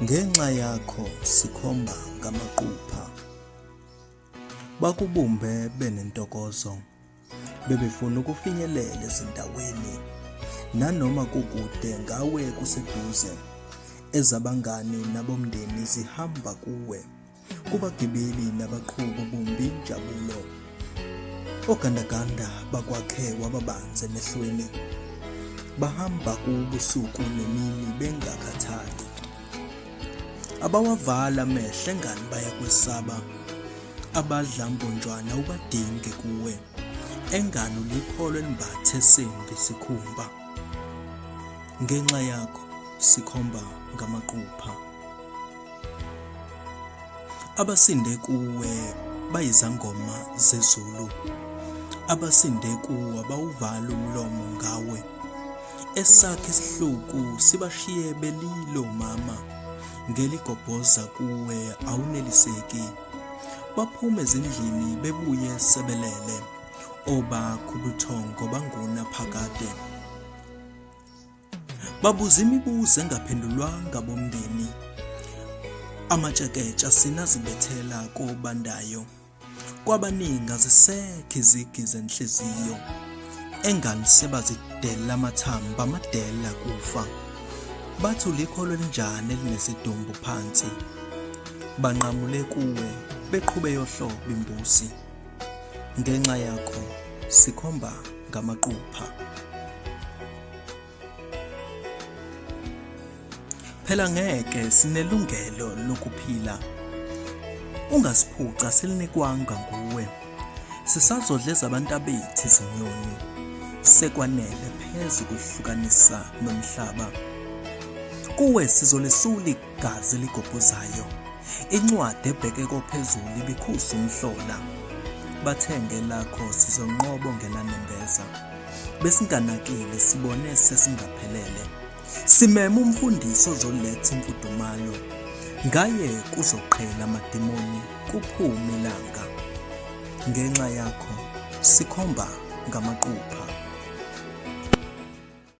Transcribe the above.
Ngenxa yakho sikhomba ngamaqupha. Bakubumbe benentokozo. Bebefuna ukufinyelela ezindaweni. Nanoma kukude ngawe kuseduze. Ezabangani nabomndeni zihamba kuwe. Kubagibeli nabaqhubi bumbi injabulo. Ogandaganda bakwakhe wababanzi emehlweni. Bahamba kubusuku nemini bengakhathali. Abawavala amehlo engani bayakwesaba. Abadla mponjwana ubadinge kuwe. Engani ulikholwa elimbathe semvi sikhumba. Ngenxa yakho sikhomba ngamaqupha. Abasinde kuwe bayizangoma zezulu, abasinde kuwe abawuvali umlomo ngawe. Esakhe isihluku sibashiye belilo mama, ngeligobhoza kuwe awuneliseki. Baphuma ezindlini bebuye sebelele, obakho ubuthongo banguna phakade. Babuza imibuzo engaphendulwanga bomndeni. Amatsheketsha sinazibethela kobandayo. Kwabaningi azisekho izigi zenhliziyo. Engani sebazidela amathamba amadela kufa. Bathi ulikholwa elinjani elinesidumbu phansi. Banqamule kuwe beqhube yohlobo imbuzi. Ngenxa yakho sikhomba ngamaqupha. Phela ngeke sinelungelo lokuphila. Ungasiphuca silinikwanga nguwe. Sisazodleza abantu abethi izinyoni. Sekwanele phezu kuhlukanisa nomhlaba. Kuwe sizolesula igazi eligobhozayo. Incwadi ebheke kophezulu ibikhuza umhlola. Bathenge lakho sizonqoba ongenanembeza. Besinganakile sibone sesingaphelele. Simeme umfundisi ozoletha imfudumalo. Ngaye kuzoqhela amadimoni kuphume ilanga. Ngenxa yakho sikhomba ngamaqupha.